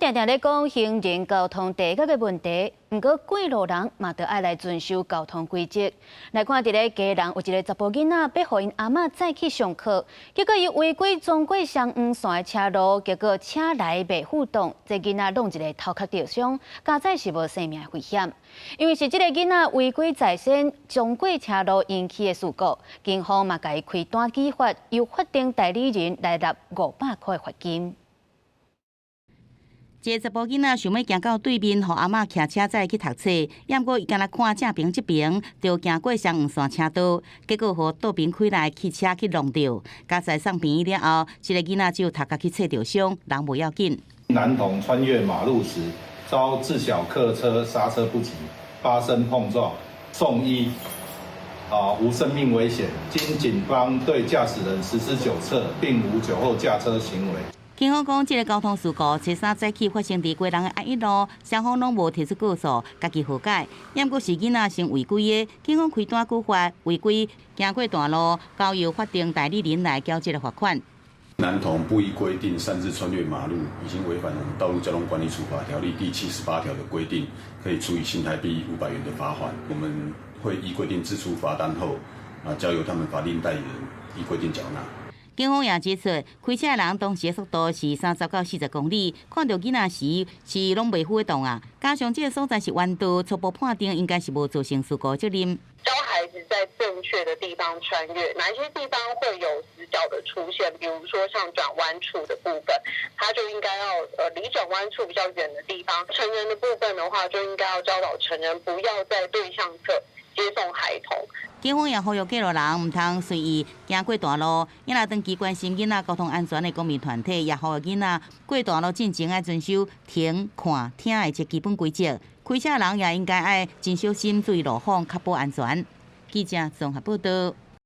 咱定定咧講行人交通第一个問題，毋過過路人嘛著愛來遵守交通規則。來看佇咧基隆有一个查埔囡仔，欲予𪜶阿嬤載去上課，結果伊違規衝過雙黃線的車路，結果車來袂赴擋，這囡仔弄一个頭殼著傷，佳哉是無生命危險。因為是這个囡仔違規在先，衝過車路引起的事故，警方嘛共伊開單舉發，由法定代理人來納500塊罰金。這個查埔囡仔想欲行到對面，予阿嬤騎車載去讀冊，毋過伊干焦看正爿這爿，就行過雙黃線車道，結果予倒爿開來汽車去挵著，佳哉送病院了後，這個囡仔只有頭殼去切著傷，人無要緊。男童穿越馬路時，遭自小客車剎車不及，發生碰撞，送醫，無生命危險。經警方對駕駛人實施酒測，並無酒後駕車行為。警方講，這个交通事故初三早起發生佇基隆的安一路，雙方攏無提出告訴，家己和解。毋過是囡仔先違規的，警方開單舉發違規行過大路，交由法定代理人來繳這个罰款。男童不依規定擅自穿越馬路，已經違反我們《道路交通管理處罰條例》第78條的規定，可以處以新台幣500元的罰款。我們會依規定制出罰單後，交由他們法定代理人依規定繳納。警方也指出，開車的人當時的速度是30到40公里，看著囡仔時是攏袂赴擋啊。加上這个所在是彎道，初步判定應該是無造成事故責任。教孩子在正確的地方穿越，哪一些地方會有死角的出現？比如說像轉彎處的部分，他就應該要離轉彎處比較遠的地方。成人的部分的話，就應該要教導成人不要在對向側接送孩童。警方也呼籲過路人毋通隨意行過大路，也若長期關心囡仔交通安全的公民團體，也呼籲囡仔過大路進前愛遵守停、看、聽的這基本規則。開車人也應該愛真小心注意路況，確保安全。記者綜合報道。